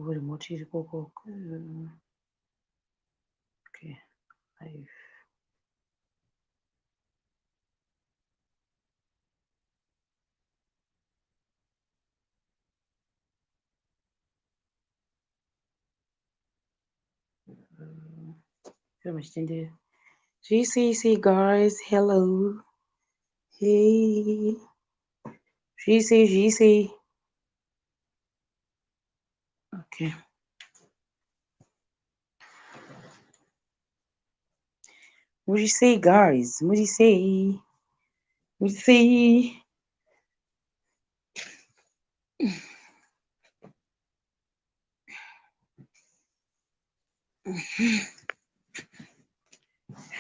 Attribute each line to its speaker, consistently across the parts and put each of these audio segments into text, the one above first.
Speaker 1: Remote iri ikoko. Okay, live. GCC guys, hello. Hey. GC, GC. Okay. What do you say, guys? What do you say? What do you say?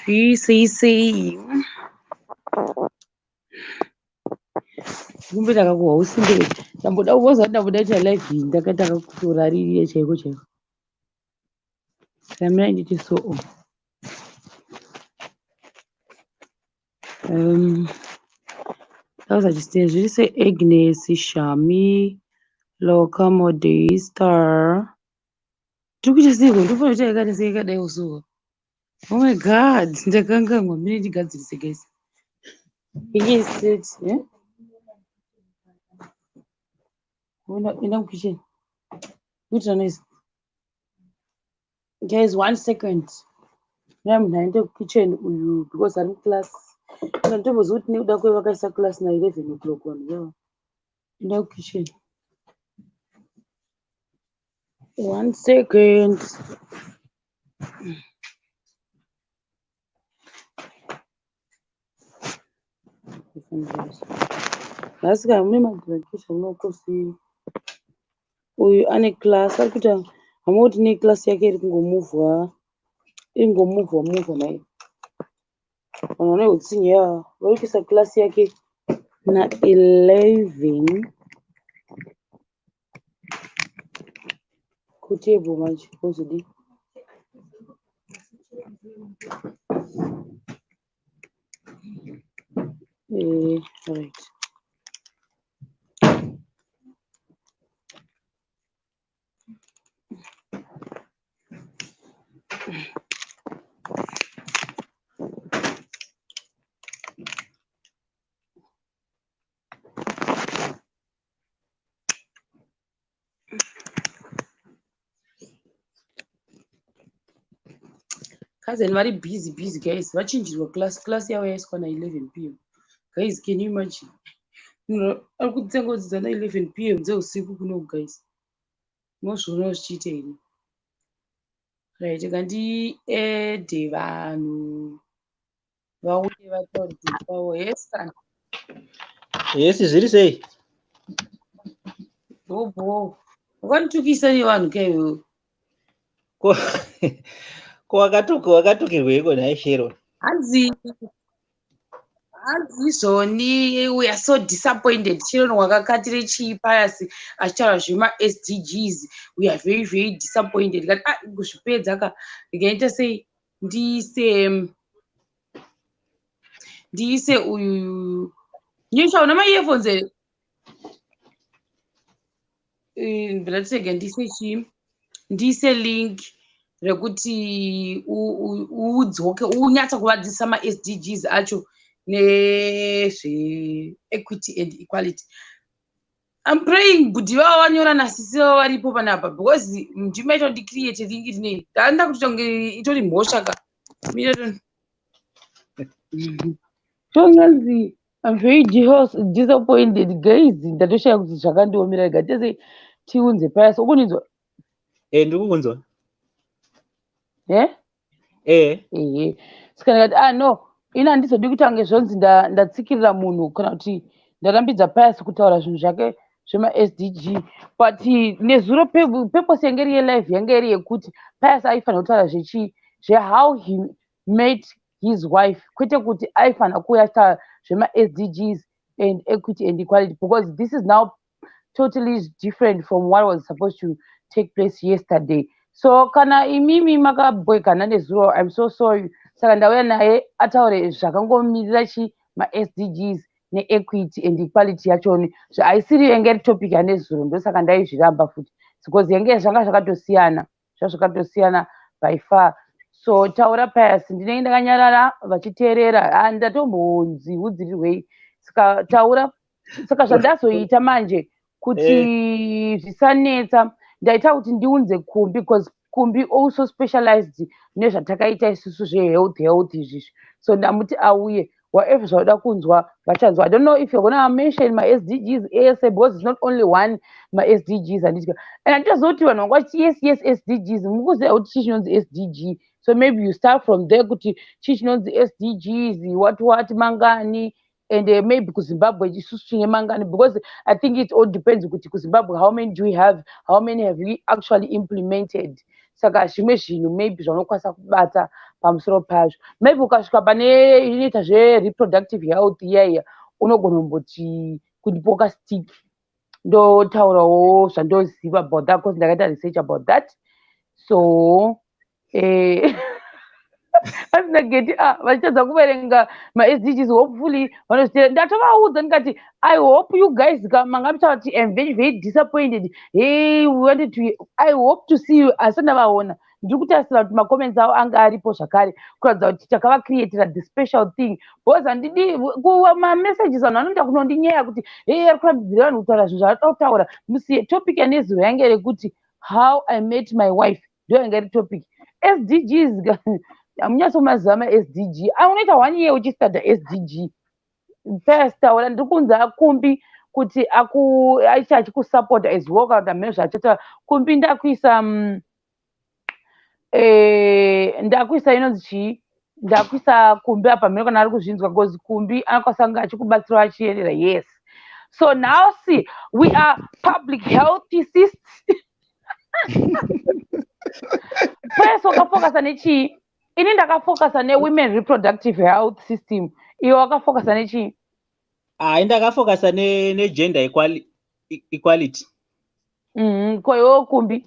Speaker 1: GCC. Kumbe ndakakuhwa usimbe. Ndamboda kuboza ndamboda kuita live iyi ndakaita kakutoraririye chaiko chaiko. Samira nditi so. Ndauza zviri seAgnes, Shami, Loka, Modesta. Tiri kuita seiko? Ndofanira kuita yakati sei yakadai usuku. Oh my God, ndakanganwa. Mine ndigadzirise guys. Yes, it, eh? Enda mukitchen. Kuitira noise. Guys, one second. Nhai munhu aende kukitchen uyu because ari muclass. Ina nditomboziva kuti nekuda kwei vakaisa class na 11 o'clock vanhu ivava. Enda kukitchen. One second. Nhasi kana mune magraduation munokosi uyu ane class ari kuita hamoti neclass yake iri kungomuvhwa iri kungomuvhwa muvhwa naye. Vanhu vane hutsinye ava vari kuisa class yake na 11 kutable manje wozodii? Right. Cousin vari busy busy guys, vachinjirwa class, class yavo yaiswa na 11 p.m. Guys, can you imagine? Munhu ari kutanga kudzidza na 11 p.m. dzeusiku kuno guys. Munozviona zvichiita here? Right, ngandiedhe vanhu vauye vataure pavo. Yes, kana.
Speaker 2: Yes, zviri sei?
Speaker 1: Bho. Wakanitukisa nevanhu kaiwewe.
Speaker 2: Ko wakatukirweiko nhai Sharon?
Speaker 1: Hanzi izvoni, we are so disappointed. Sharon wakakatire chii Pius achitaura zvema-SDGs. We are very very disappointed. Kati ah kuzvipedza ka ndikaita sei ndiise uyu Nyusha una ma-earphones here? Ndatirega ndiise chii? Ndiise link rekuti udzoke unyatsa kuvadzisa ma-SDGs acho nezve-equity and equality. I'm praying bhudhi vavo vanyora nasisi vavo varipo panapa because ndimaita kuti ndicreate link rinei. Ndaenda kutoita kunge itori mhosva ka. Tonganzi I'm very disappointed guys. Ndatoshaya kuti zvakandiomera rega tese tiunze payasi. Ukuninzwa?
Speaker 2: Eh, ndiri kukunzwa.
Speaker 1: Eh?
Speaker 2: Eh.
Speaker 1: Ehe. Saka ndikati ah no, ini handizodi kuita kunge zvonzi ndatsikirira munhu kana kuti ndarambidza Pius kutaura zvinhu zvake zvema-SDG. But nezuro purpose yange iri yelive yange iri yekuti Pius aifanira kutaura zvechi zvehow he met his wife kwete kuti aifanira kuuya achitaura zvema-SDGs and equity and equality because this is now totally different from what was supposed to take place yesterday. So kana imimi makabhoikana nezuro, I'm so sorry. Saka ndauya naye ataure zvakangomirira chi ma-SDGs ne-equity and equality yachoni. Haisiri yange iri topic yanezuro ndosaka ndaizviramba futi. Because yange zvanga zvakatosiyana, zvakatosiyana by far. So taura, Pius. Ndinenge ndakanyarara vachiteerera. Ndatombonzi udzirirwei, saka taura. Saka zvandazoita manje kuti zvisanetsa, ndaita kuti ndiunze Kumbi, because Kumbi also specialized nezvatakaita isusu zvehealth, health izvizvi. So ndamuti auye, whatever zvauda kunzwa vachanzwa. I don't know if you're gonna mention ma-SDGs ese, because it's not only one ma-SDGs, handitya. And handitoziva kuti vanhu vanga vachiti yes, SDGs, mukuziva kuti chii chinonzi SDG. So maybe you start from there, kuti chii chinonzi SDGs, what mangani, and maybe kuZimbabwe isusu tine mangani, because I think it all depends kuti kuZimbabwe how many do we have, how many have we actually implemented. Saka zvimwe zvinhu maybe zvaunokwanisa kubata pamusoro pazvo, maybe ukasvika pane inoita zvereproductive health iyaiya, unogona kumboti kundipoka stick, ndotaurawo zvandoziva about that, because ndakaita research about that. So asina geti, ah, vachitadza kuverenga maSDGs. Hopefully vanozvitera. Ndatovaudza ndikati, "I hope you guys manga muchitaura kuti am very, very disappointed. Hey, we wanted to, I hope to see you." Asi ndavaona, ndiri kutarisira kuti macomments avo anga aripo zvakare, kuratidza kuti takavacreatira the special thing, because handidi mamessages vanhu vanoenda kunondinyeya kuti, "Hey, ari kurambidzira vanhu kutaura zvinhu zvaada kutaura." Musiye topic yanezuva yange rekuti "How I Met My Wife", ndo yanga iri topic. SDGs hamunyatsomaziva maSDG. Unoita one year uchistudya SDG. First taura, ndiri kunzi aKumbi kuti aite achikusapota as well, kana kuti hamene zvaachataura. Kumbi, ndakuisa ndakuisa inonzi chii, ndakuisa Kumbi apa, mhene kana ari kuzvinzwa, because Kumbi anokwanisa kunge achikubatsirawo achiyerera. Yes, so now see, we are public healthicists. First wakafocusa nechii? Ini ndakafocusa newomen reproductive health system. Iwe wakafocusa nechii?
Speaker 2: Hai, ndakafocusa negender equality.
Speaker 1: Ko iwewo, Kumbi?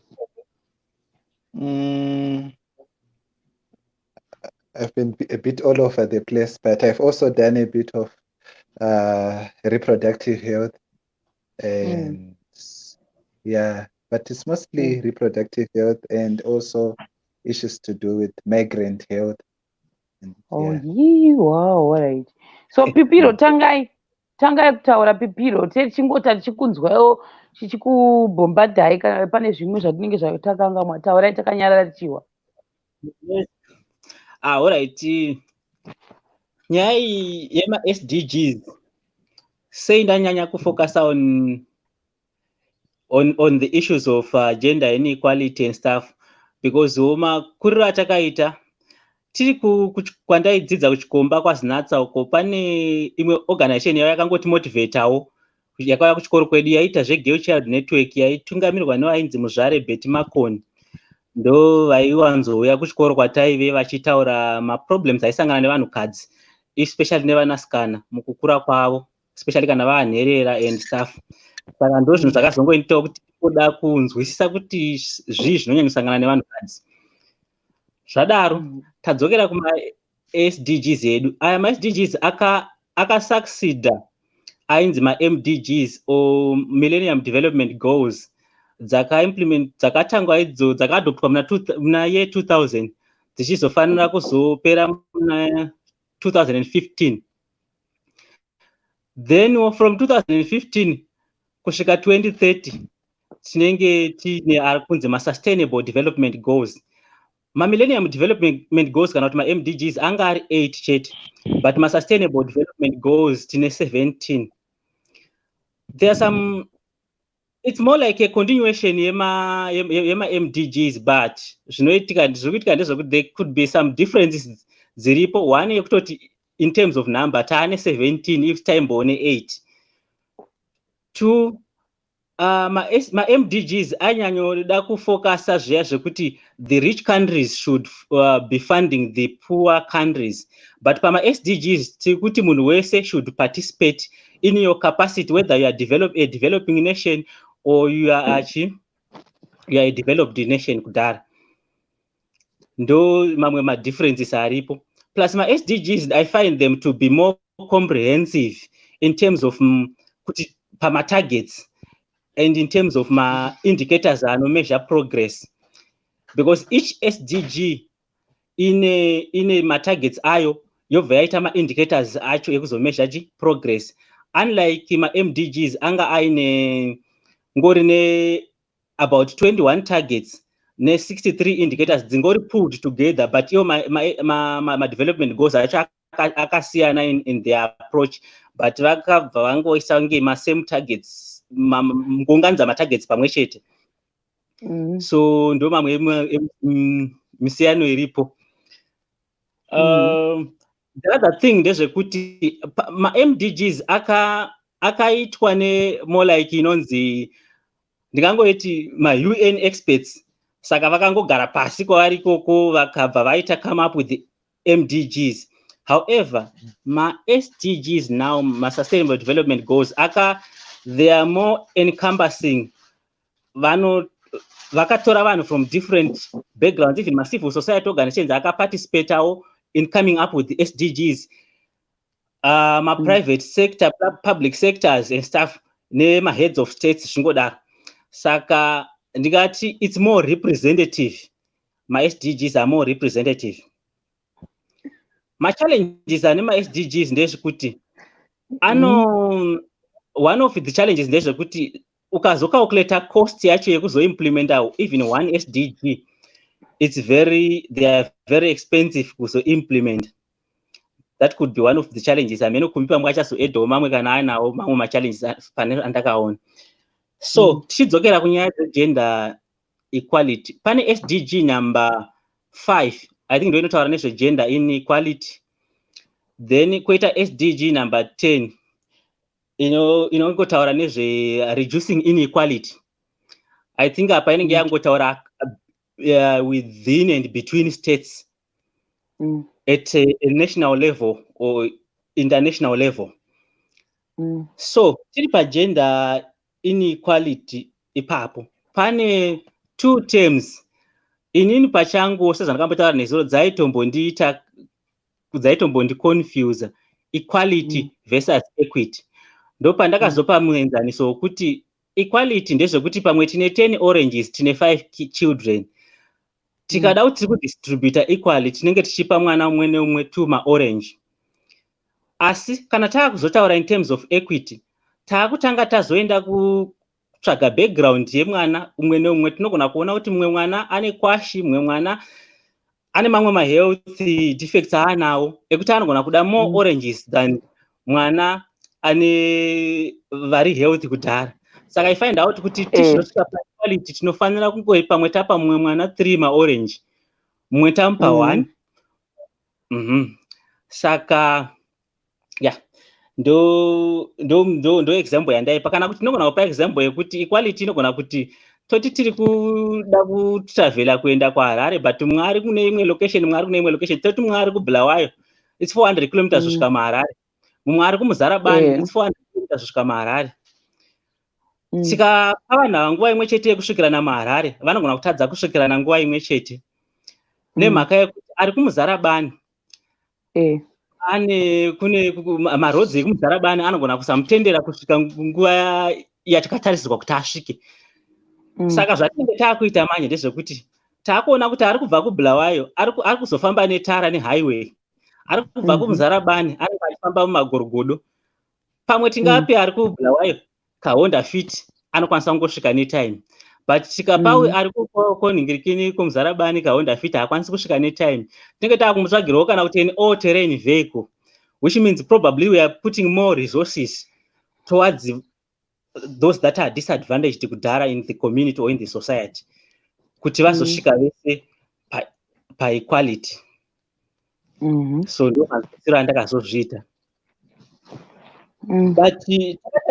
Speaker 3: I've been a bit all over the place, but I've also done a bit of reproductive health and yeah, but it's mostly reproductive health and also issues to do with migrant health. And,
Speaker 1: Oh,
Speaker 3: yeah.
Speaker 1: Yee, wow, all right. So Pipiro, tangai, tangai kutaura, Pipiro. Tichingota tichikunzwawo, tichikubhombadhai kana pane zvimwe zvatinenge zvatakangamwa. Taurai takanyarara tichiwa.
Speaker 2: Yes. Ah, alright. Nyaya iyi yema-SDGs, sei ndanyanya kufocusa on the issues of gender inequality and stuff, because wo makuriro atakaita tiri kwandaidzidza kuChikomba kwaZinatsa uko, pane imwe organization yavo yakangotimotivatawo, yakauya kuchikoro kwedu, yaiita zveGirl Child Network, yaitungamirwa nevainzi Muzvare Betty Makoni. Ndo vaiwanzouya kuchikoro kwataive vachitaura maproblems aisangana nevanhukadzi, especially nevanasikana mukukura kwavo, especially kana vaanherera and stuff. Saka ndo zvinhu zvakazongoitawo kuti kuda kunzwisisa kuti zvii zvinonyanyosangana nevanhukadzi. Zvadaro, tadzokera kuma-SDGs edu aya. Ma-SDGs akasucceeda ainzi ma-MDGs or Millennium Development Goals, dzakaimplement, dzakatangwa idzo, dzakaadoptwa muna year 2000, dzichizofanira kuzopera muna 2015. Then from 2015 kusvika 2030 tinenge tiine ari kunzi masustainable development goals. Mamillennium Development Goals kana kuti maMDGs anga ari 8 chete, but masustainable development goals tine 17. There are some, it's more like a continuation yema-MDGs, but zvinoitika, zviri kuitika ndezvekuti there could be some differences dziripo. One yekutoti in terms of number taane 17 if taimboone 8. Two, ma-MDGs anyanyoda kufocusa zviya zvekuti the rich countries should be funding the poor countries, but pama-SDGs tiri kuti munhu wese should participate in your capacity, whether you are a developing nation or you are a developed nation kudhara. Ndo mamwe madifferences aripo. Plus ma-SDGs, I find them to be more comprehensive in terms of kuti pamatargets. And in terms of maindicators anomeasure progress, because each SDG ine matargets ayo, yobva yaita maindicators acho ekuzomeasure chi progress, unlike maMDGs anga aine ngori ne about 21 targets ne63 indicators dzingori pulled together, but iwo madevelopment goals acho akasiyana in their approach, but vakabva vangoisa kunge masame targets, kuunganidza matargets pamwe chete. So ndo mamwe misiyano iripo. The other thing ndezvekuti maMDGs akaitwa nemore like inonzi, ndingangoiti maUN experts. Saka vakangogara pasi kwavari ikoko, vakabva vaita come up with the MDGs. However, ma-SDGs now, ma-Sustainable Development Goals aka, they are more encompassing. Vano vakatora vanhu from different backgrounds, even macivil society organizations akaparticipatawo in coming up with the SDGs, ma-private sector, public sectors and stuff, nema-heads of states, zvingodaro. Saka ndingati it's more representative. Ma-SDGs are more representative. Machallenges ane ma-SDGs ndezvekuti ano one of the challenges ndezvekuti ukazocalculata cost yacho yekuzoimplementa even one SDG, it's very they are very expensive kuzoimplement. That could be one of the challenges. Amene Kumbi pamwe achazoedhawo mamwe kana ainawo mamwe machallenges pane andakaona. So tichidzokera kunyaya dzegender equality, pane SDG number 5, I think, ndo inotaura nezvegender inequality. Then kwoita SDG number 10 inongotaura nezve reducing inequality. I think apa inenge yangotaura within and between states at a national level or international level. So tiri pagender inequality ipapo, pane two terms. Inini pachangu, sezvandakambotaura nezuro, dzaitombondiita, dzaitombondi-confusa, equality versus equity. Ndopandakazopa muenzaniso wokuti equality ndezvekuti pamwe tine 10 oranges, tine 5 children. Tikada kuti tiri kudistributa equally, tinenge tichipa mwana mumwe neumwe two maorange. Asi kana taakuzotaura in terms of equity, taakutanga tazoenda kutsvaga background yemwana umwe neumwe. Tinogona kuona kuti mumwe mwana ane kwashi, mumwe mwana ane mamwe mahealth defects aanawo ekuti anogona kuda more oranges than mwana ane vari healthy kudhara. Saka I find out kuti tichinosvika paequality, tinofanira kunge pamwe tapa mumwe mwana three maorange, mumwe tamupa one. Saka ya, ndo example yandaipa. Kana kuti tinogona kupa example yekuti equality inogona kuti toti tiri kuda kutravhela kuenda kuHarare, but mumwe ari kune imwe location, mumwe ari kune imwe location. Toti mumwe ari kuBulawayo, it's 400 kilometers kusvika muHarare. Mumwe ari kuMuzarabani, it's 400 kilometers kusvika muHarare. Tikapa vanhu ava nguva imwe chete yekusvikirana muHarare, vanogona kutadza kusvikirana nguva imwe chete nemhaka yekuti ari kuMuzarabani ane kune maroads ekuMuzarabani anogona kusamutendera kusvika nguva yatakatarisirwa kuti asvike. Saka zvatinenge taakuita manje ndezvekuti taakuona kuti ari kubva kuBulawayo ari kuzofamba netara, nehighway. Ari kubva kuMuzarabani anenge achifamba mumagorogodo. Pamwe tingape ari kuBulawayo kaHonda Fit, anokwanisa kungosvika netime, but tikapa ari konhingirikini kuMuzarabani kaHonda Fit, haakwanisi kusvika netime. Tinenge taakumutsvagirawo kana kuti an all terrain vehicle, which means probably we are putting more resources towards those that are disadvantaged kudhara in the community or in the society, kuti vazosvika vese paequality. So ndo manzwisiro andakazozviita. But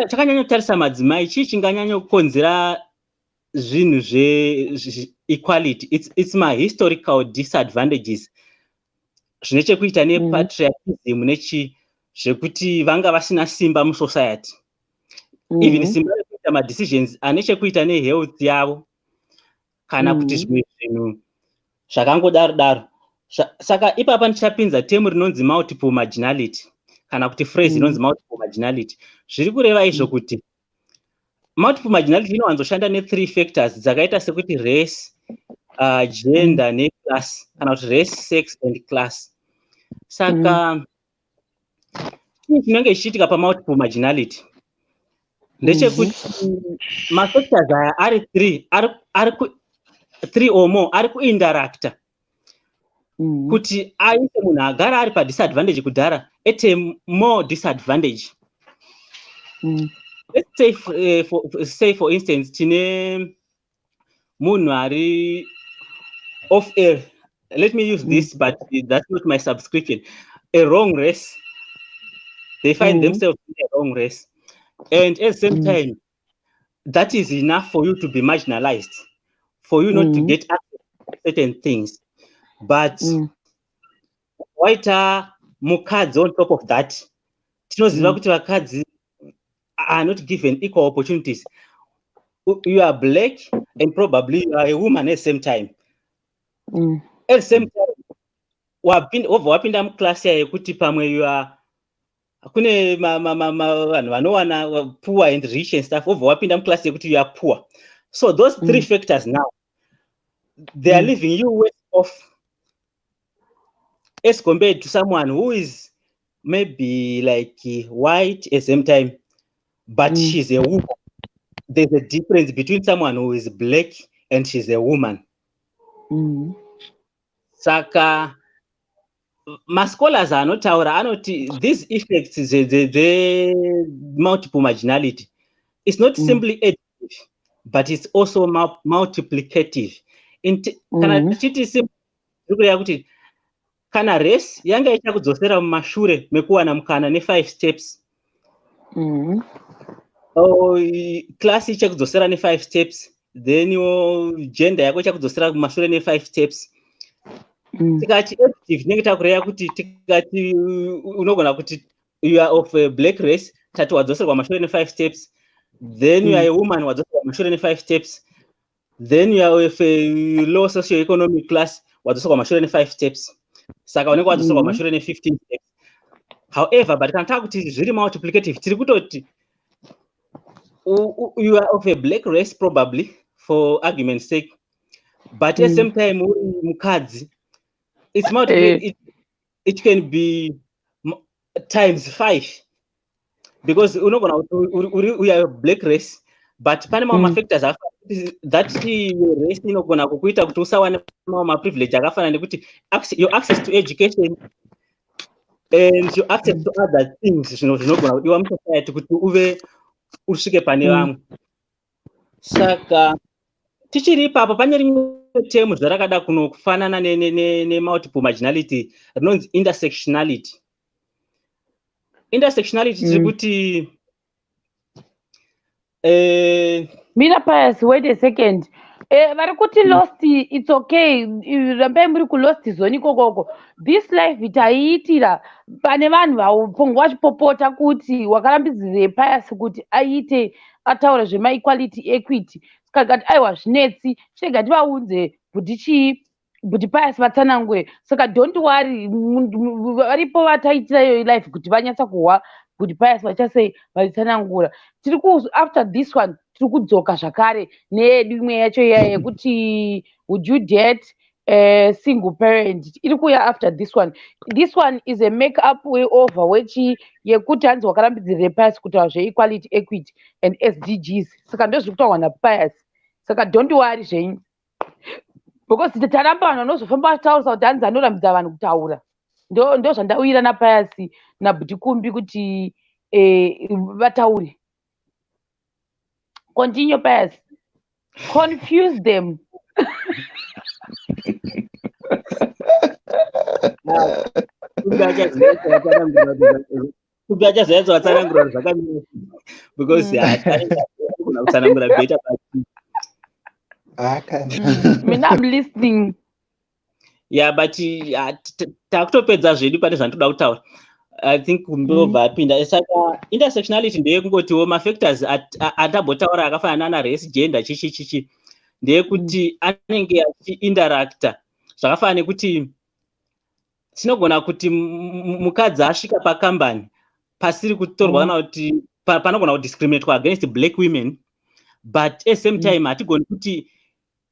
Speaker 2: takanyanya kutarisa madzimai. Chii chinganyanya kukonzera zvinhu zveequality? It's mahistorical disadvantages zvine chekuita nepatriarchism nechi zvekuti vanga vasina simba musociety, even simba rekuita madecisions ane chekuita nehealth yavo kana kuti zvimwe zvinhu zvakangodaro daro. Saka ipapa ndichapinza term rinonzi multiple marginality, kana kuti phrase inonzi multiple marginality. Zviri kureva izvo kuti Multiple marginality inowanzoshanda ne-three factors dzakaita sekuti race, gender neclass, kana kuti race, sex and class. Saka chii chinenge chichiitika pamultiple marginality ndechekuti mafactors aya ari three, ari three or more, ari kuinteracta kuti aise munhu agara ari padisadvantage kudhara at a more disadvantage. Let's say, say for instance, tine munhu ari of a, let me use this, but that's not my subscription, a wrong race. They find themselves in a wrong race, and at the same time that is enough for you to be marginalized, for you not to get access to certain things. But waita mukadzi on top of that, tinoziva kuti vakadzi are not given equal opportunities. You are black and probably you are a woman at the same time. At the same time wobva wapinda muclass yekuti pamwe you are, kune vanhu vanowana poor and rich and stuff, wobva wapinda muclass yekuti you are poor. So those three factors now, they are leaving you worse off as compared to someone who is maybe like white at the same time, but she's a woman. There's a difference between someone who is black and she's a woman. Saka mascholars anotaura anoti these effects dze-multiple marginality is not simply additive, but it's also multiplicative. Kana tichiti tiri kureva kuti kana race yanga ichakudzosera mumashure mekuwana mukana ne5 steps, class ichakudzosera ne5 steps, then gender yako ichakudzosera kumashure ne5 steps. Tikati additive, tinenge takureva kuti tikati unogona kuti you are of a black race, tati wadzoserwa mashure ne5 steps, then you are a woman, wadzoserwa mashure ne5 steps, then you are of a low socio-economic class, wadzoserwa mashure ne5 steps. Saka unenge wadzoserwa mashure ne15 steps. However, but kana takuti zviri multiplicative, tiri kutoti you are of a black race, probably, for argument's sake, but at the same time uri mukadzi, it's it can be times five, because unogona kuti uri are black race, but pane mamwe mafactors that race inogona kukuita kuti usawane mamwe maprivilege akafanana nekuti your access to education and your access to other things zvinogona kudiwa musociety kuti uve usvike pane vamwe. Saka tichiri ipapo, pane rimwe term zvarakada kuno kufanana nemultiple marginality rinonzi intersectionality. Intersectionality tiri kuti
Speaker 1: Mira, Pius, wait a second. Vari kuti lost, it's okay, rambai muri kulost zone ikokoko. This life taiitira pane vanhu vapongwa vachipopota kuti wakarambidzirei Pius kuti aite ataure zvemaequality, equity. Saka kati aiwa, zvinetsi, chirega tivaudze kuti chii, kuti Pius vatsanangure. Saka don't worry, varipo vataitira iyoyo life kuti vanyatsa kuhwa kuti Pius vachasei vachitsanangura. Tiri ku, after this one, tiri kudzoka zvakare neyedu imwe yacho iya yekuti would you date a single parent? Iri kuuya after this one. This one is a make up way over wechi yekuti hanzi wakarambidzirire Pius kutaura zveequality, equity and SDGs. Saka ndozviri kutaurwa naPius. Saka don't worry zvenyu, because taramba vanhu vanozofamba vachitaurisa kuti hanzi anorambidza vanhu kutaura. Ndo zvandawira naPius naBhutikumbi kuti vataure. Continue, Pius, confuse them.
Speaker 2: Kumbi achazonyatso vatsanangura zvakamira, because anogona kutsanangura better, but
Speaker 1: Mina, I'm listening.
Speaker 2: Yeah, but takutopedza zvedu pane zvandinoda kutaura. I think kumbobva apinda. Saka intersectionality ndeyekungotiwo mafactors atambotaura akafanana nana race, gender, chichi chichi, ndeyekuti anenge achiinteracta. Zvakafanana nekuti tinogona kuti mukadzi asvika pakambani pasiri kutorwa kana kuti panogona kudiscriminatwa against black women. But at the same time hatigoni kuti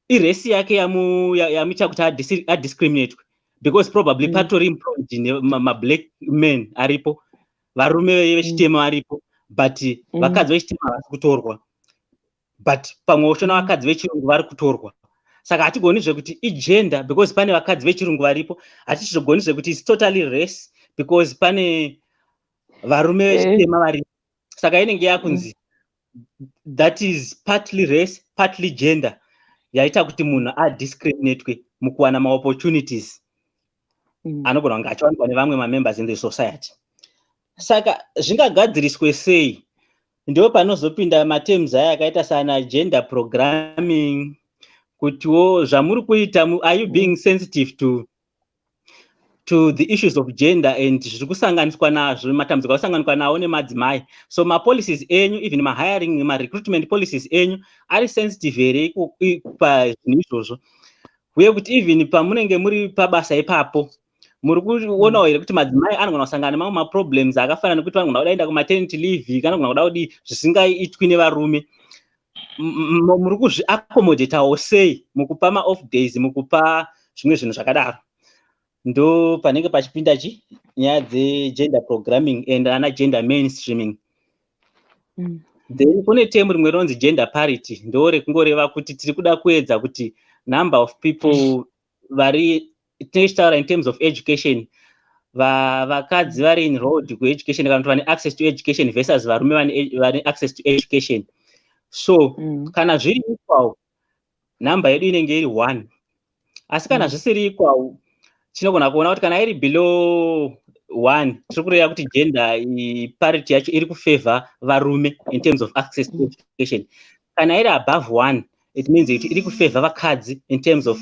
Speaker 2: irace yake yamuita kuti adiscriminatwe, because probably patori employed nemablack men aripo, varume vechitema varipo, but vakadzi vechitema havasi kutorwa, but pamwe uchona vakadzi vechirungu vari kutorwa. Saka hatigoni zvekuti igender because pane vakadzi vechirungu varipo. Hatichizogoni zvekuti it's totally race because pane varume vechitema varipo. Saka inenge yakunzi that is partly race, partly gender yaita kuti munhu adiscriminatwe mukuwana maopportunities anogona kunge achiwanikwa nevamwe mamembers in the society. Saka zvingagadziriswe sei? Ndo panozopinda materms aya akaita sana gender programming, kutiwo zvamuri kuita, are you being sensitive to the issues of gender and zviri kusanganiswa nazvo, matambudziko akusanganikwa nawo nemadzimai? So mapolicies enyu, even mahiring, marecruitment policies enyu ari sensitive here pazvinhu izvozvo? Uye kuti even pamunenge muri pabasa ipapo, muri kuonawo here kuti madzimai anogona kusangana nemamwe maproblems akafanana nekuti vanogona kuda kuenda kumaternity leave, kanogona kuda kudii, zvisingaitwi nevarume? Muri kuzviaccomodatawo sei mukupa maoff days, mukupa zvimwe zvinhu zvakadaro? Ndo panenge pachipinda chi nyaya dzegender programming and ana gender mainstreaming. Then kune term rimwe rinonzi gender parity, ndo rekungoreva kuti tiri kuda kuedza kuti number of people vari, tinenge tichitaura in terms of education, vakadzi vari enrolled kueducation kana kuti vane access to education versus varume vane access to education. So kana zviri equal, number yedu inenge iri one, asi kana zvisiri equal, tinogona kuona kuti kana iri below one, tiri kureva kuti gender parity yacho iri kufavor varume in terms of access to education. Kana iri above one, it means kuti iri kufavor vakadzi in terms of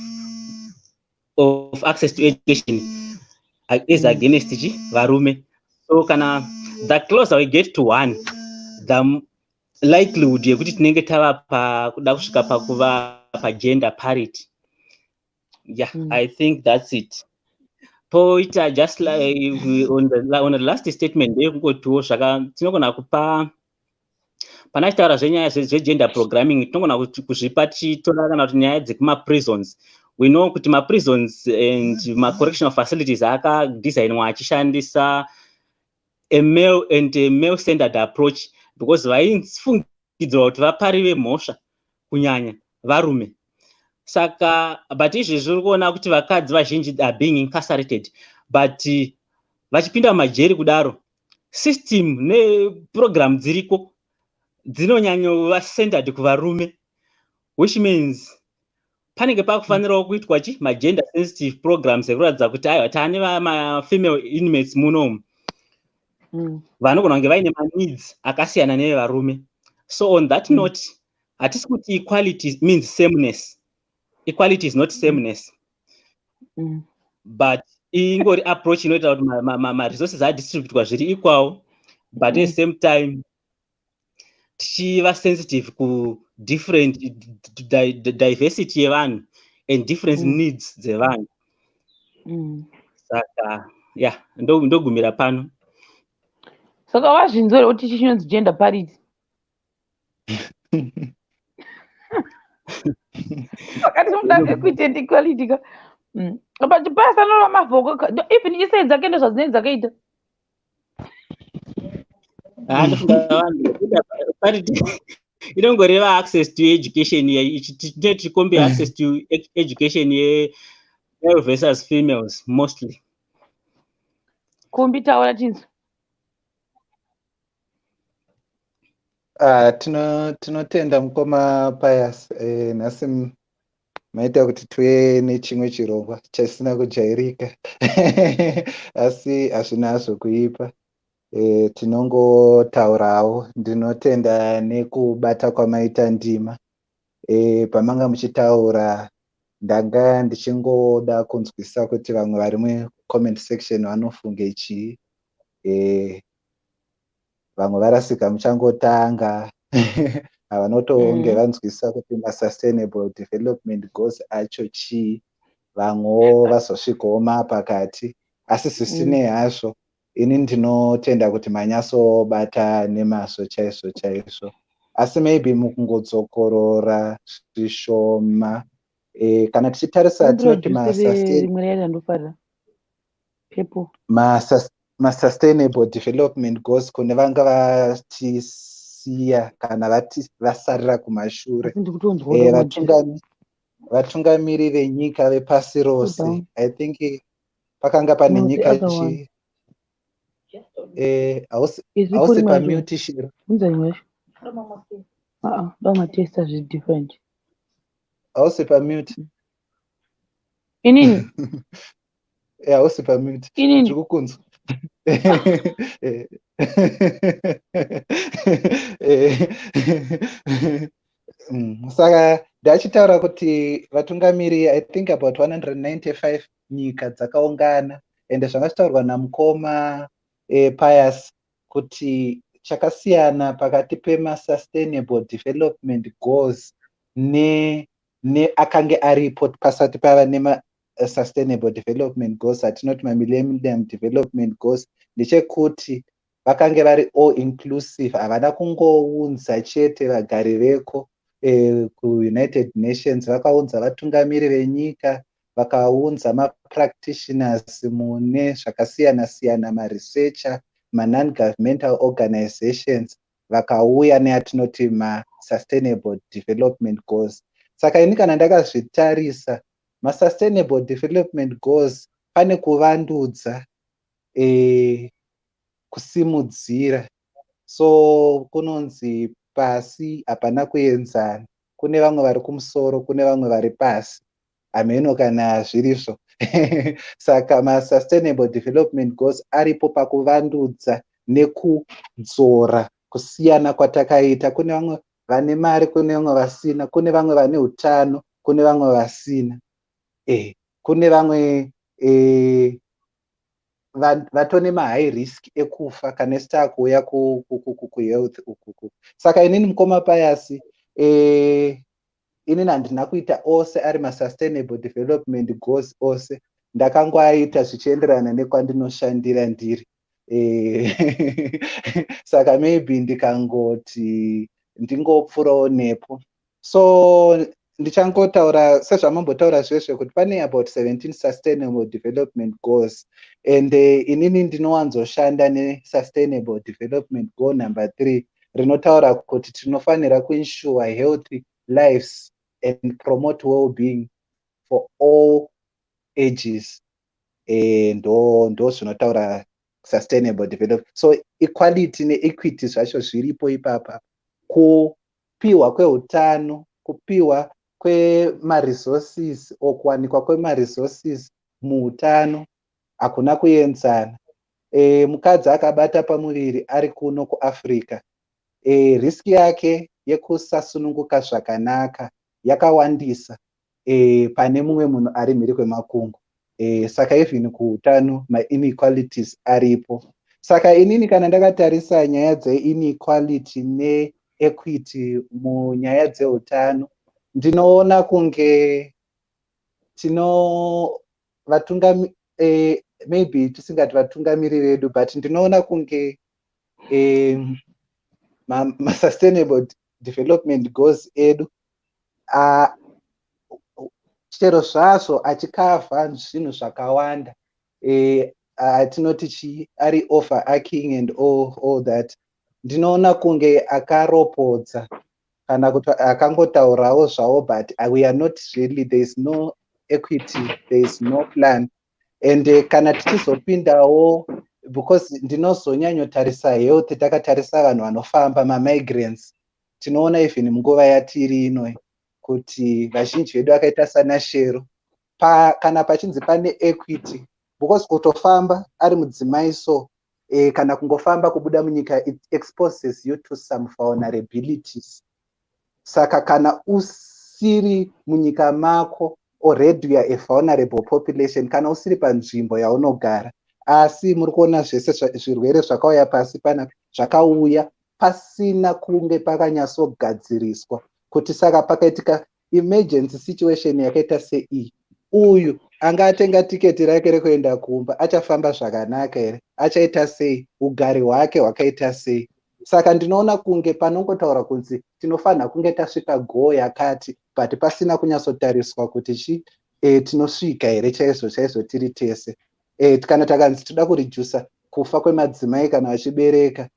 Speaker 2: access to education is against chi varume. So kana the closer we get to one, the likelihood yekuti tinenge tava pakuda kusvika pakuva pagender parity. Yeah. I think that's it. Poita just like on the last statement, ndeyekungotiwo zvaka tinogona kupa pana chitaura zvenyaya zvegender programming, tinogona kuzvipa tichitora kana kuti nyaya dzemaprisons. We know kuti maprisons and macorrectional facilities akadesignwa achishandisa a male and a male centered approach, because vaifungidzirwa kuti vapari vemhosva kunyanya varume. Saka but izvezvi uri kuona kuti vakadzi vazhinji are being incarcerated, but vachipinda mumajeri kudaro, system neprogram dziriko dzinonyanyova centered kuvarume, which means panenge pakufanirawo kuitwa chi magender sensitive programs ekuratidza kuti aiwa, taane mafemale inmates munomu vanogona kunge vaine maneeds akasiyana nevevarume. So on that note, hatisi kuti equality means sameness. Equality is not sameness, but ingori approach inoita kuti maresources adistributwa zviri equal, but at the same time tichiva sensitive kudifferent diversity yevanhu and different needs dzevanhu. Saka yeah, ndogumira pano.
Speaker 1: Saka wazvinzwa here kuti ichi chinonzi gender parity? Saka tinoda equity and equality ka. But pasanora mavhoko even isei dzake ndozvadzinenge dzakaita.
Speaker 2: Ah, ndofunga vanhu parity inongoreva access to education, tinenge tichicompare access to education ye male versus females mostly.
Speaker 1: Kumbi, taura tinzwa.
Speaker 3: Ah, tinotenda mukoma Pius. Nhasi maita kuti tive nechimwe chirongwa chisina kujairika, asi hazvina hazvo kuipa. Tinongotaurawo. Ndinotenda nekubata kwamaita ndima. Pamanga muchitaura, ndanga ndichingoda kunzwisisa kuti vamwe vari mucomment section vanofunge chii. Vamwe varasika muchangotanga, havanotonge vanzwisisa kuti masustainable development goals acho chii. Vamwewo vazosvikawo mapakati, asi zvisinei hazvo, ini ndinotenda kuti manyatsobata nemazvo chaizvo chaizvo. Asi maybe mukungodzokorora zvishoma, kana tichitarisa tinoti
Speaker 1: rimwe raida ndofarira pepo.
Speaker 3: Masustainable development goals, kune vanga vatisiya kana vasarira kumashure, vatungamiri venyika vepasi rose, I think pakanga pane nyika chi hausi pamute, Shiro.
Speaker 1: Damatesta zviri different.
Speaker 3: Hausi pamute.
Speaker 1: Inini?
Speaker 3: Hausi pamute.
Speaker 1: Inini?
Speaker 3: Tiri kukunzwa. Saka ndachitaura kuti vatungamiri, I think about 195 nyika dzakaungana, ende zvanga zvitaurwa namukoma Pius kuti chakasiyana pakati pemasustainable development goals neakange aripo pasati pava nemasustainable development goals, atinoti mamillennium development goals, ndechekuti vakange vari all inclusive. Havana kungounza chete vagari veko kuUnited Nations. Vakaunza vatungamiri venyika, vakaunza mapractitioners mune zvakasiyana siyana, maresearcher, manon-governmental organizations, vakauya neatinoti masustainable development goals. Saka ini kana ndakazvitarisa, masustainable development goals, pane kuvandudza, kusimudzira. So kunonzi pasi hapana kuenzana, kune vamwe vari kumusoro, kune vamwe vari pasi, hameno kana zvirizvo. Saka masustainable development goals aripo pakuvandudza nekudzora kusiyana kwatakaita. Kune vamwe vane mari, kune vamwe vasina, kune vamwe vane utano, kune vamwe vasina, kune vamwe vatone mahigh risk ekufa kana isi taakuuya kuhealth ukuku. Saka inini, mukoma Pius, inini handina kuita ose ari masustainable development goals ose. Ndakangoaita zvichienderana nekwandinoshandira ndiri. Saka maybe ndikangoti ndingopfuurawo nepo. So ndichangotaura sezvamambotaura zvezve kuti pane about 17 sustainable development goals, and inini ndinowanzoshanda nesustainable development goal number 3, rinotaura kuti tinofanira kuensure healthy lives and promote well-being for all ages. Ndo zvinotaura sustainable development. So equality neequity zvacho zviripo ipapa, kupiwa kweutano, kupiwa kwemaresources o kuwanikwa kwemaresources muutano hakuna kuenzana. Mukadzi akabata pamuviri ari kuno kuAfrica, risk yake yekusasununguka zvakanaka yakawandisa pane mumwe munhu ari mhiri kwemakungu. Saka even kuutano mainequalities aripo. Saka inini kana ndakatarisa nyaya dzeinequality neequity munyaya dzeutano, ndinoona kunge tino vatungami, maybe tisingati vatungamiri vedu, but ndinoona kunge masustainable development goals edu, chero zvazvo achicover zvinhu zvakawanda, atinoti chii, ari overarching and all that, ndinoona kunge akaropodza kana kuti akangotaurawo zvavo, but we are not really, there is no equity, there is no plan. And kana tichizopindawo, because ndinozonyanyotarisa health takatarisa vanhu vanofamba, mamigrants, tinoona even munguva yatiri ino kuti vazhinji vedu vakaita sanaShero pa, kana pachinzi pane equity, because kutofamba ari mudzimai so, kana kungofamba kubuda munyika, it exposes you to some vulnerabilities. Saka kana usiri munyika mako, already you are a vulnerable population kana usiri panzvimbo yaunogara. Asi muri kuona zvese zvirwere zvakauya pasi panapa zvakauya pasina kunge pakanyatsogadziriswa kuti saka pakaitika emergency situation yakaita seiyi, uyu anga atenga tiketi rake rekuenda kumba achafamba zvakanaka here? Achaita sei? Ugari hwake hwakaita sei? Saka ndinoona kunge panongotaura kunzi tinofanira kunge tasvika goal yakati, but pasina kunyatsotariswa kuti chi tinosvika here chaizvo chaizvo tiri tese. Kana takanzi toda kuredusa kufa kwemadzimai kana vachibereka,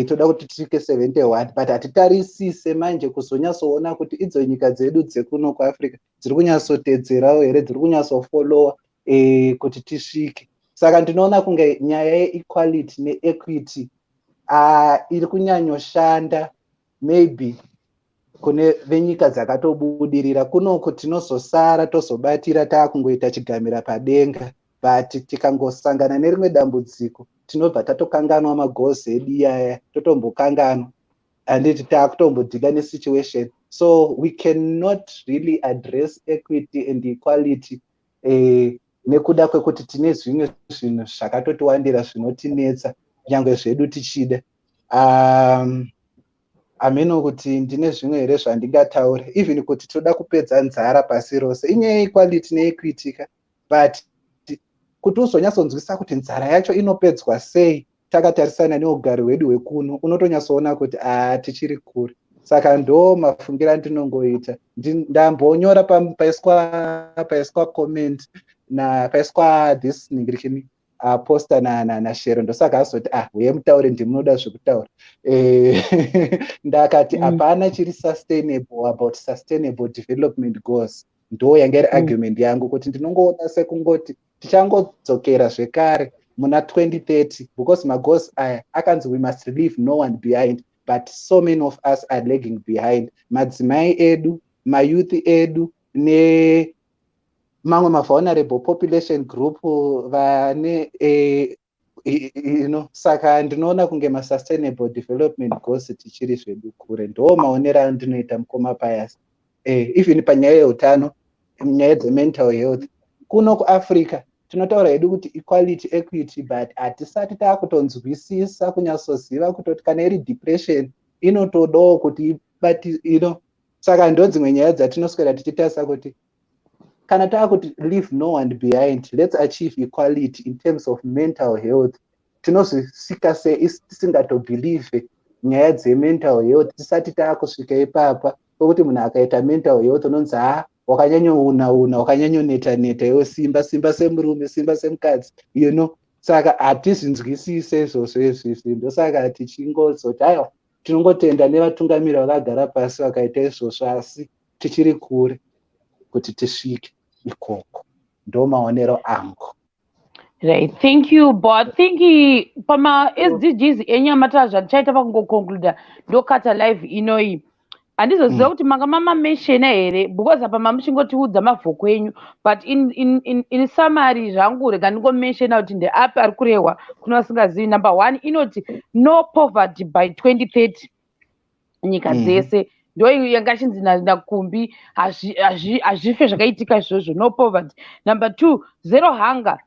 Speaker 3: toda kuti tisvike 71, but hatitarisise manje kuzonyatsoona kuti idzo nyika dzedu dzekuno kuAfrica dziri kunyatsotedzerawo here, dziri kunyatsofollowa kuti tisvike. Saka ndinoona kunge nyaya yeequality neequity iri kunyanyoshanda maybe kune venyika dzakatobudirira. Kunoku tinozosara tozobatira taakungoita chigamira padenga, but tikangosangana nerimwe dambudziko tinobva tatokanganwa magoals edu iyaya, totombokanganwa, handiti? Taakutombodeala nesituation. So we cannot really address equity and equality nekuda kwekuti tine zvimwe zvinhu zvakatotiwandira zvinotinetsa, nyange zvedu tichida. Hameno kuti ndine zvimwe here zvandingataure. Even kuti toda kupedza nzara pasi rose, inyaya yeequality neequity ka, but kuti uzonyatsonzwisisa kuti nzara yacho inopedzwa sei takatarisana neugari hwedu hwekuno, unotonyatsoona kuti a, tichiri kure. Saka ndo mafungiro andinongoita. Ndambonyora paiswa comment na paiswa this ningirikini poster naShero, ndosaka azoti, "Ah, uye mutaure, ndimunoda zvekutaura." Ndakati hapana chiri sustainable about Sustainable Development Goals. Ndo yanga iri argument yangu, kuti ndinongoona sekungoti tichangodzokera zvekare muna 2030, because magoals aya akanzi we must leave no one behind, but so many of us are lagging behind: madzimai edu, mayouth edu, nemamwe mavulnerable population group vane. Saka ndinoona kunge masustainable development goals tichiri zvedu kure. Ndo maonero andinoita, mukoma Pius. Even panyaya yeutano, nyaya dzemental health kuno kuAfrica, tinotaura hedu kuti equality, equity, but hatisati taakutonzwisisa kunyatsoziva kutoti kana iri depression inotodawo kuti ibati. Saka ndo dzimwe nyaya dzatinoswera tichitarisa kuti kana taakuti leave no one behind, let's achieve equality in terms of mental health, tinozvisvika sei tisingatobelieve nyaya dzemental health? Tisati taakusvika ipapa pokuti munhu akaita mental health unonzi, "Ha, wakanyanyouna una, wakanyanyoneta neta iwe, simba, simba semurume, simba semukadzi." Saka hatizvinzwisise izvozvo izvizvi. Ndosaka tichingozoti aiwa, tinongotenda nevatungamiri vakagara pasi vakaita izvozvo, asi tichiri kure kuti tisvike ikoko. Ndo maonero angu.
Speaker 1: Right, thank you. But think pama SDGs enyamata, zvatichaita pakungoconcluda, ndokata live inoyi. Handizoziva kuti manga mamamentiona here, because apa mamuchingotiudza mavhoko enyu, but in summary zvangu, rega ndingomentiona kuti ndeapi ari kurehwa kune vasingazivi. Number one inoti no poverty by 2030, nyika dzese. Ndo yanga chinzi naKumbi hazvife zvakaitika izvozvo, no poverty. Number two, zero hunger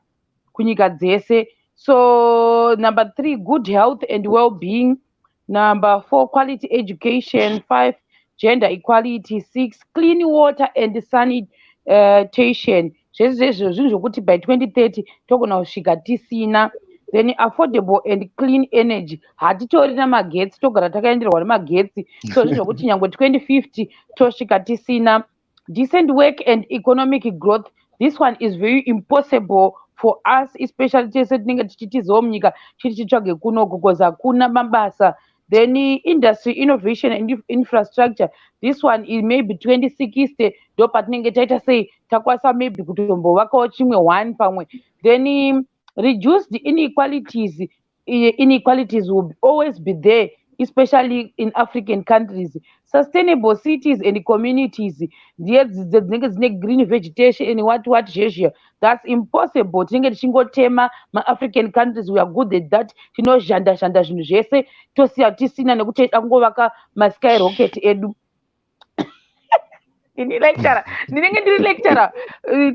Speaker 1: kunyika dzese. So number three, good health and well-being. Number four, quality education. Five, gender equality. Six, clean water and sanitation. Zvese zvezvo zvinhu zvokuti by 2030 togona kusvika tisina. Then affordable and clean energy. Hatitori namagetsi, togara takaenderwa nemagetsi, so zvinhu zvokuti nyange 2050 tosvika tisina. Decent work and economic growth, this one is very impossible for us, especially tese tinenge tichitizawo munyika chiri chitsvage kunoku, because hakuna mabasa. Then industry, innovation and infrastructure, this one is maybe 2060 ndo patinenge taita sei, takwanisa maybe kutombovakawo chimwe one pamwe. Then reduced inequalities. Inequalities will always be there, especially in African countries. Sustainable cities and communities, ndiye dzinenge dzine green vegetation and what what zhezhia. That's impossible, tinenge tichingotema. MaAfrican countries, we are good at that, tinozhanda zhanda zvinhu zvese, tosiya tisina, nekuti toida kungovaka masky rocket edu. Ini lecturer, ndinenge ndiri lecturer.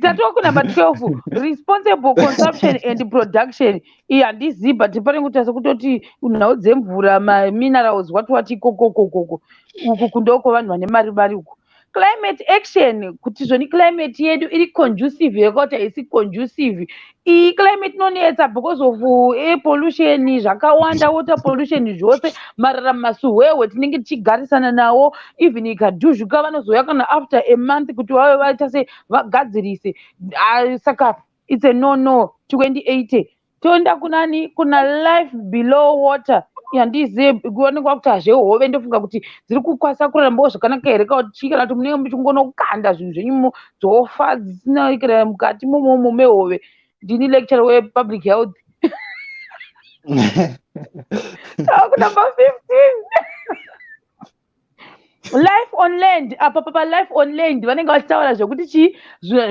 Speaker 1: Tatova kunumber 12, responsible consumption and production. Iyi handizivi, but panenge kuita sekutoti nhau dzemvura, maminerals, what what, ikokokokoko uku kundoko vanhu vane mari mari uku. Climate action, kuti zvoni climate yedu iri conducive here kuti haisi conducive. Iyi climate inonetsa because of air pollution, zvakawanda, water pollution, zvose marara, masuhwehwe tinenge tichigarisana nawo. Even ikadhuzvuka, vanozouya kana after a month kuti vave vaita se vagadzirise. Saka it's a no no 2080. Toenda kunani? Kuna life below water. Handizive, kuonekwa kuti hazvehove, ndofunga kuti dziri kukwanisa kurarambawo zvakanaka here, kana kuti chii, kana kuti munenge muchingonokanda zvinhu zvenyu dzofa dzisina kana mukati momomo mehove. Ndini lecturer wepublic health. Takunumber 15, life on land. Apa papa life on land vanenge vachitaura zvekuti chii,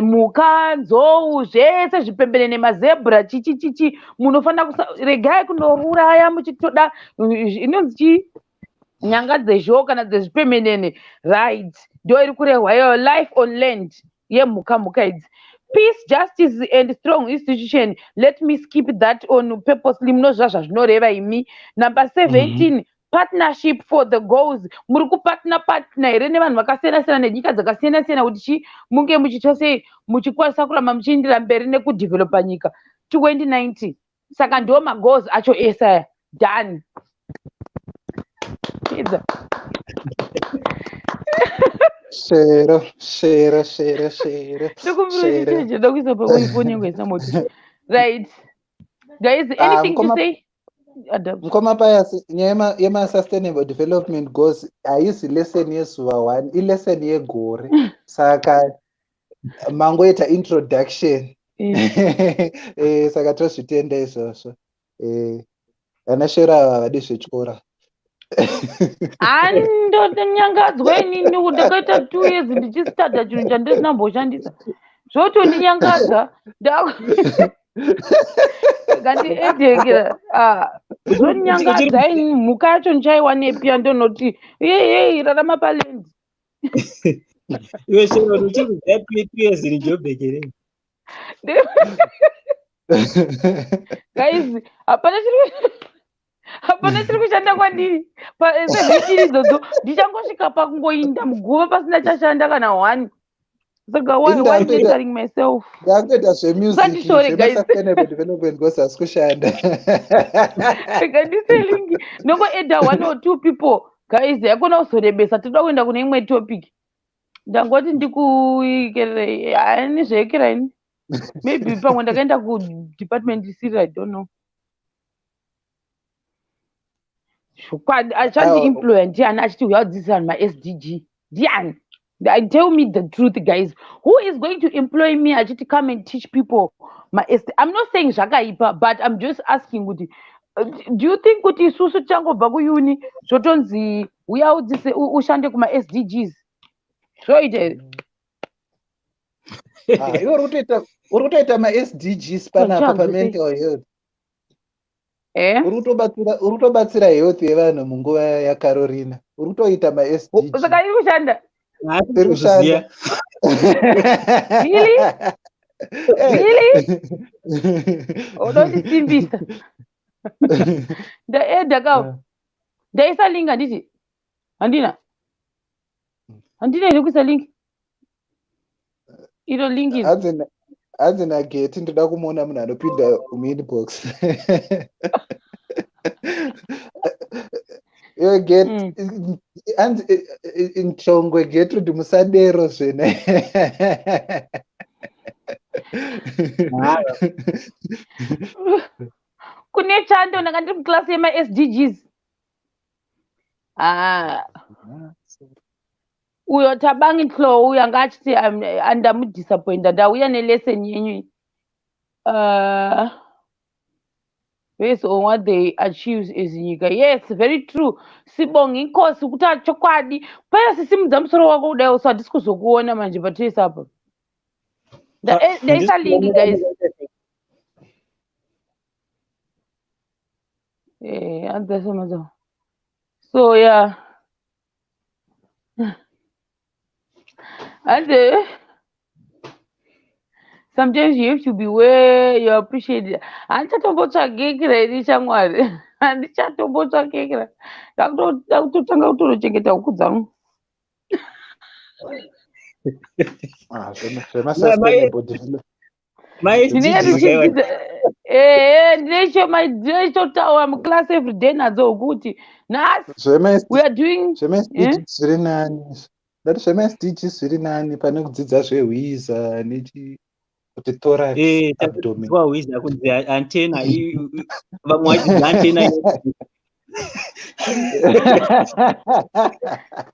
Speaker 1: mhuka, nzou, zvese, zvipembere nemazebhura, chichi chichi. Munofanira regai kunoruraya muchitoda inonzi chii, nyanga dzezhou kana dzezvipembenene, right? Ndo iri kurehwa iyoyo, life on land yemhuka, mhuka idzi. Peace, justice and strong institution, let me skip that on purposely, munoziva zvazvinoreva imi. Number 17, Partnership for the goals. Muri kupartner partner here nevanhu vakasiyana siyana nenyika dzakasiyana siyana kuti chi munge muchiita sei, muchikwanisa kuramba muchiindira mberi nekudevelopa nyika 2090? Saka ndo magoals acho ese aya. Done. Idza.
Speaker 3: Shero, shero, shero, shero.
Speaker 1: Ndokumbira chicheche, ndokuisa pafoni yangu isina moto. Right guys, anything to say? Adapt.
Speaker 3: Mukoma Pius, nyaya yema-sustainable development goals haisi lesson yezuva one, ilesson yegore, saka mangoita introduction. Saka tozvitenda izvozvo. Ana Shero ava havadi zvechikora.
Speaker 1: Handotonyangadzwa inini, ndakaita 2 years ndichistarta chinhu chandisina mboshandisa, zvotondinyangadza. Ngandiedhekera, zvonyangadza ini. Mhuka yacho ndichaiwanepi yandonoti yei rarama paland?
Speaker 2: Iwe Shero, uchikuziva 2 years in Joburg here?
Speaker 1: Guys, hapana chiri kushanda kwandiri 17 idzodzo. Ndichangosvika pakungoinda muguva pasina chashanda kana one. Saka why lecturing myself?
Speaker 3: Ndakutoita
Speaker 1: Usandishore, guys.
Speaker 3: zvemusic, development goals hasi kushanda.
Speaker 1: Rega ndise link, ndongoadda one or two people. Guys, yakona kuzorebesa, toda kuenda kune imwe topic. Ndangoti ndikuikererei hani zveekeraini. Maybe pamwe ndakaenda kudepartment isiri, I don't know. Zvokwadi, achandiemploya ndiani achiti uya udzidzisa vanhu maSDG? Ndiani? Tell me the truth, guys, who is going to employ me achiti come and teach people ma-SD? I'm not saying zvakaipa, but I'm just asking kuti do you think kuti isusu tichangobva kuuni zvotonzi uya udzise, ushande kuma-SDGs, zvoita here?
Speaker 3: Ah, iwe uri kutoita maSDGs panapa
Speaker 1: Chanze.
Speaker 3: Pamental health.
Speaker 1: Eh?
Speaker 3: Uri kutobatsira health yevanhu munguva yaCarolina, uri kutoita maSDG.
Speaker 1: Saka iri kushanda?
Speaker 3: Iri kushanda.
Speaker 1: Really?
Speaker 3: Eh.
Speaker 1: Really? Unondisimbisa. Ndaedha ka, ndaisa link, handiti? Handina here kuisa link? Iro link iri.
Speaker 3: Hanzi naGeti, ndoda kumuona munhu anopinda muinbox. Iwe Get, hanzi Nchongwe Getrude, musadero zvene.
Speaker 1: Kune chando, ndanga ndiri muklasi yemaSDGs. Ah, uyo Tabangi Tlo uyo anga achiti andamudisappointa. Ndauya nelesson yenyu iyi. Based on what they achieve as nyika. Yes, very true. Sibonga inkosi kuti chokwadi paya sisimudza musoro wako kudai, so handisi kuzokuona manje patese apa. Ndaisa link, guys. Andasomazo. So yeah, and sometimes you have to be where you appreciate. Handichatombotsvagekera ini shamwari, handichatombotsvagekera, ndakutotanga kutonochengeta huku dzangu.
Speaker 3: Ah, zvemasustainable development.
Speaker 1: Ndinenge ndichidzidza ehe, ndinechitaura muclass everyday nadzo kuti nhasi we are doing
Speaker 3: zvemaSDG zviri nani. Ndati zvemaSDG zviri nani pane kudzidza zvehwiza nechi kuti thorax, abdomen.
Speaker 2: Hwiza kunzi antenna, vamwe vachidzi antenna.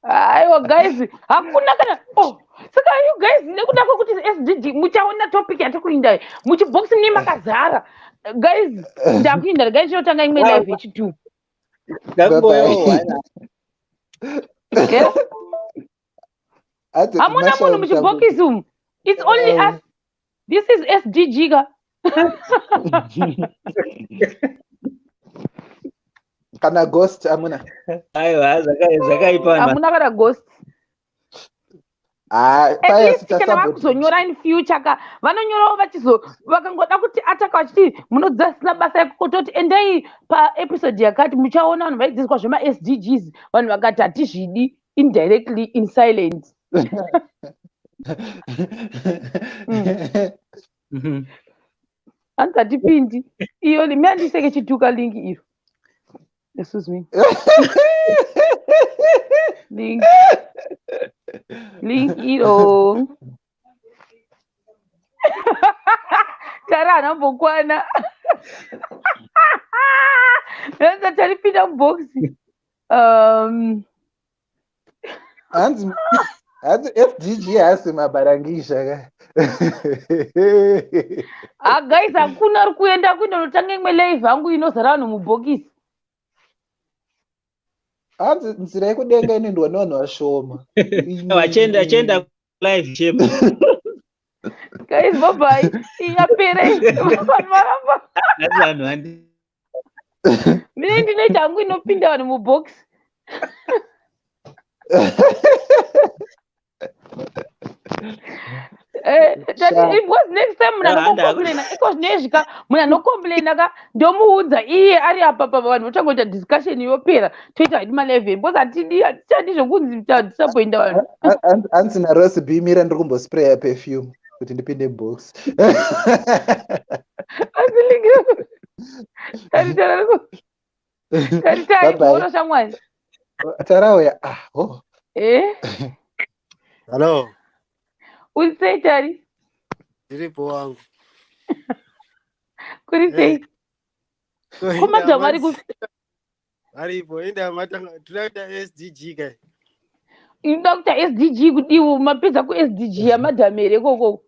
Speaker 1: Aiwa guys, hakuna kana, oh, saka you guys nekuda kwekuti SDG muchaona topic yatiri kuinda muchibox mune makazara. Guys, ndakuinda, guys, tinotanga imwe live yechi2. Hamuna munhu muchibhokisi umu. It's only us. This is SDG ka.
Speaker 3: Kana ghost amuna.
Speaker 2: Aiwa, zvakaipa.
Speaker 1: Hamuna kana ghost. At least kana vakuzonyora in future ka, vanonyorawo vachizo vakangoda kuti ataka vachiti munodzidza sina basa yekutoti endai paepisode yakati muchaona vanhu vaidzidziswa zvema-SDGs, vanhu vakati hatizvidi, indirectly in silence. Hanzi hatipindi iyo miandiseke chituka link iro. Excuse me. Link. Link iro. Tara anambokwana. Hanzi taripinda mubox.
Speaker 3: Hanzi FDG hasi mabarangisha ka.
Speaker 1: Ah guys, hakuna ari kuenda kuinotanga imwe live hangu inozara vanhu mubhokisi.
Speaker 3: Hanzi nzira yekudenga inoendwa nevanhu vashoma.
Speaker 2: Vachienda live shema.
Speaker 1: Guys, bye bye. Yapere. Vanhu varamba.
Speaker 2: Vanhu handi.
Speaker 1: Mine ndinoita hangu inopinda vanhu mubox. Because next time munhu anocomplaina iko zvinezvika munhu anocomplaina ka ndomuudza iye ari apa pa vanhu votangoita discussion yopera toita hedu ma11 because hatidi hatichadi zvokunzi disappointa vanhu.
Speaker 3: Hanzi naRose B, mira ndiri kumbospraya perfume kuti ndipinde box.
Speaker 1: Hanzi link tari tari shamwari.
Speaker 3: Tarauya. Ah, oh.
Speaker 1: Eh?
Speaker 4: Hello.
Speaker 1: Uri sei Tari?
Speaker 4: Ndiripo wangu.
Speaker 1: Kuri sei? Ko madam ari ku
Speaker 4: Aripo, enda matanga tinoita SDG kai.
Speaker 1: Inoda kuita SDG kudiwo mapedza ku SDG yamadam here ikoko?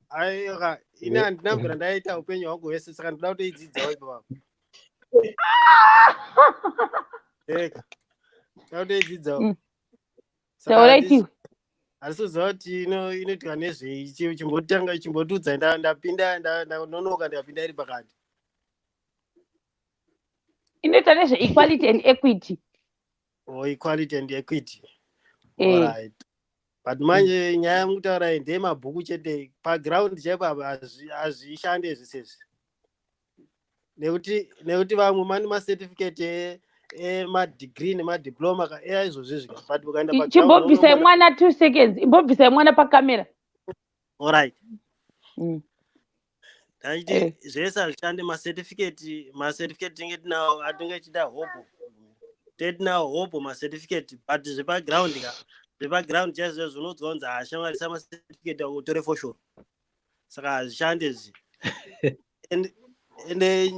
Speaker 4: Aiwa, ini handina kubvira ndaita upenyu hwangu hwese saka ndinoda kutoidzidzawo ipapo. Eka. Ndinoda kutoidzidzawo.
Speaker 1: Taurai tiwe.
Speaker 4: Handisizoziva kuti inoitwa nezvei, chimbotanga chimbotiudza ndapinda ndanonoka ndikapinda iri pakati.
Speaker 1: Inoita nezve equality and equity.
Speaker 4: Oh, equality and equity. Alright. But manje nyaya yamukutaura iyi ndeyemabhuku chete, paground chaipo hazvishande zvese izvi. Nekuti vamwe mane macertificate emadegree nemadiploma ka eaizvozvo izvi, but ukaenda paground
Speaker 1: Chimbobvisai mwana 2 seconds, imbobvisai mwana pakamera.
Speaker 4: Alright. Ndaiti zvese hazvishande, macertificate tinenge tinawo atinenge tichida hopo. Tinawo hopo macertificate, but zvepaground ka, zvepaground chaizvo zvinoudzwa kunzi hashamwarisa macertificate ako utore foshoro. Saka hazvishande izvi. Ende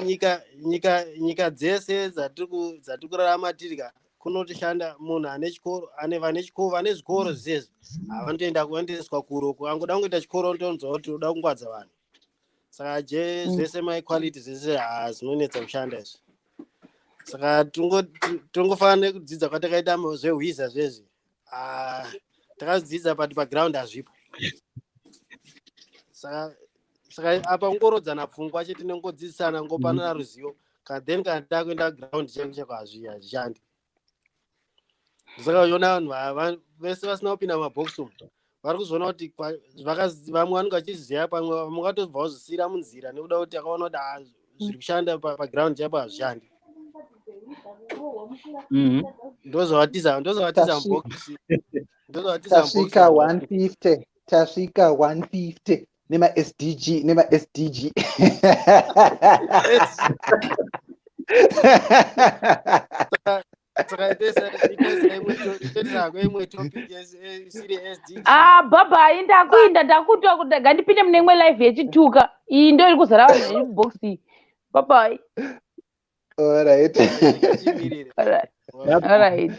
Speaker 4: nyika dzese dzatiri kurarama tiri ka, kunotoshanda munhu ane chikoro, ane vane chikoro, vane zvikoro zvisezvi havanotoenda kuendereswa kuro. Angoda kungoita chikoro unotonzwa kuti unoda kungwadza vanhu. Saka zvese maequality zvese zvinonetsa kushanda izvi. Saka tingofanira nekudzidza kwatakaita zvehwiza zvezvi. Takadzidza but paground hazvipo. Saka apa kungorodzana pfungwa chete nengodzidzisana ngopanana ruzivo, then kana takuenda ground chaiko chaiko hazvishandi. Saka uchiona vanhu vese vasina kupinda mumabhokisi umu vari kuzoona kuti vamwe vanenge vachiziva, pamwe vamwe vatobva vazvisiyira munzira nekuda kuti akaona kuti zviri kushanda paground chaipo hazvishandi. Ndozvavatiza mubhokisi.
Speaker 3: Tasvika 150, tasvika 150 nema-SDG, nema-SDG.
Speaker 4: Saka itoisako imwe topic isiri SDG.
Speaker 1: Ah, bye ndakuinda, ndakutoa kuti ngandipinde mune imwe live yechituka. Iyi ndo iri kuzara vanhu vemubox iyi. Bye bye.
Speaker 3: All right.
Speaker 4: Timirire.
Speaker 1: All right. All right.